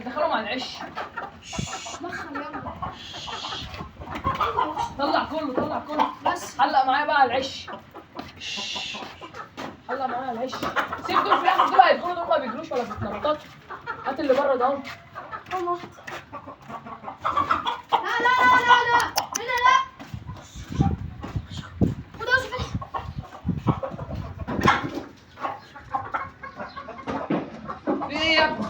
دخلوا مع العش. مخن يلا. طلع كله، طلع كله. بس علق معايا بقى على العش. علق معايا على العش. سيب دول في الاخر، دول هيدخلوا، دول ما بيجروش ولا بيتنططوا. هات اللي بره ده اهو. لا لا لا لا لا هنا لا. خد يوسف. في ايه يا ابني؟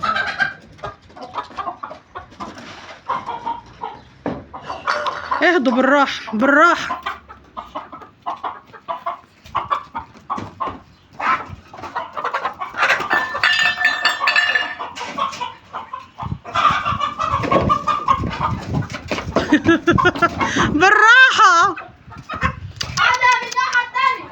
اهدوا بالراحة بالراحة. بالراحة. عدى من الناحية التانية.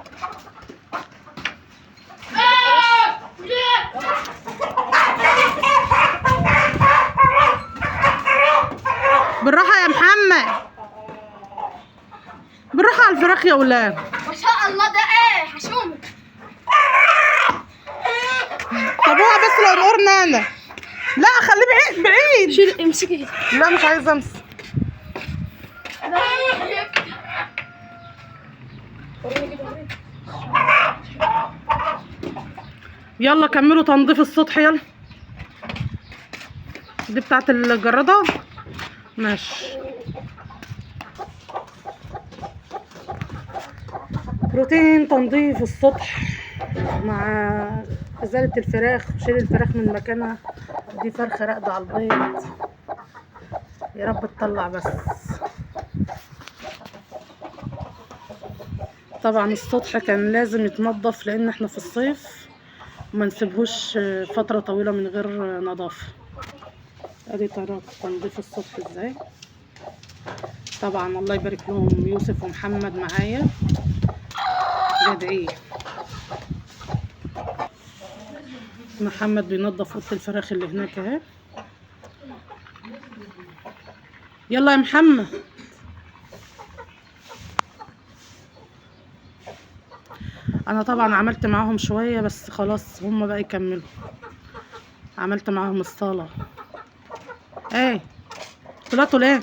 بالراحة يا محمد، بالراحة على الفراخ يا ولاد. ما شاء الله ده ايه حشومة. طب اوعى بس لو نقرنا انا. لا خليه بعيد بعيد. شيل امسكي. لا مش عايزه امسك. يلا كملوا تنظيف السطح. يلا دي بتاعت الجرادة. ماشي. روتين تنظيف السطح مع ازالة الفراخ وشيل الفراخ من مكانها. دي فرخة راقدة على البيض، يا رب تطلع بس. طبعا السطح كان لازم يتنظف لان احنا في الصيف وما نسيبهوش فترة طويلة من غير نظافة. ادي طريقة تنظيف السطح ازاي. طبعا الله يبارك لهم يوسف ومحمد معايا جدعين. محمد بينظف اوضة الفراخ اللي هناك اهي. يلا يا محمد. انا طبعا عملت معاهم شوية بس خلاص هم بقى يكملوا. عملت معاهم الصاله. ايه طلعتوا ليه؟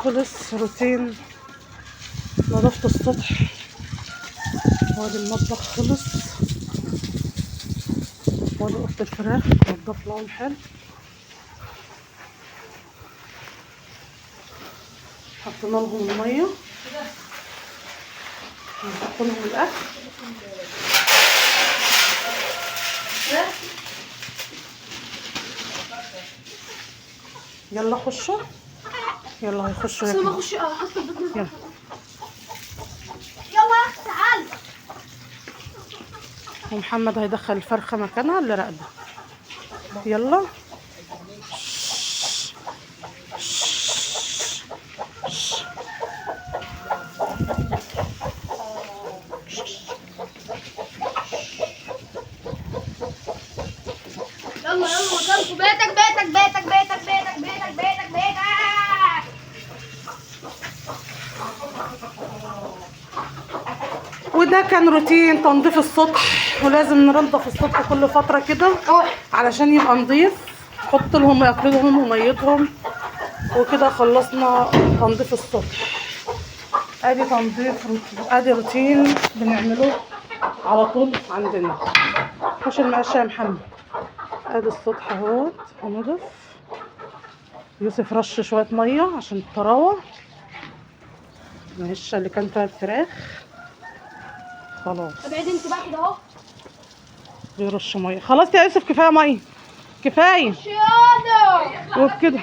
خلص روتين نظافة السطح. وادي المطبخ خلص، وادي اوضة الفراخ نضف لهم حلو. حطينا لهم المية، نحط لهم الاكل. يلا خشوا، يلا هيخشوا بس ما ياكلوا. اخش احط البيض. يلا يلا يا اخي تعال. ومحمد هيدخل الفرخة مكانها اللي راقدة. يلا يلا يلا مكانكم. بيتك بيتك بيتك بيتك بيتك بيتك بيتك بيتك. وده كان روتين تنظيف السطح، ولازم ننظف السطح كل فترة كده علشان يبقى نظيف. حط لهم اكلهم وميتهم وكده. خلصنا تنظيف السطح. ادي تنظيف روتين، ادي روتين بنعمله على طول عندنا. خش المقشه يا محمد. ادي السطح اهوت ونضف. يوسف رش شوية مية عشان الطراوه. الهشه اللي كان فيها الفراخ خلاص. ابعد انت بقى كده اهو. بيرش مية. خلاص يا يوسف كفاية مية، كفاية. شيادة. وبكده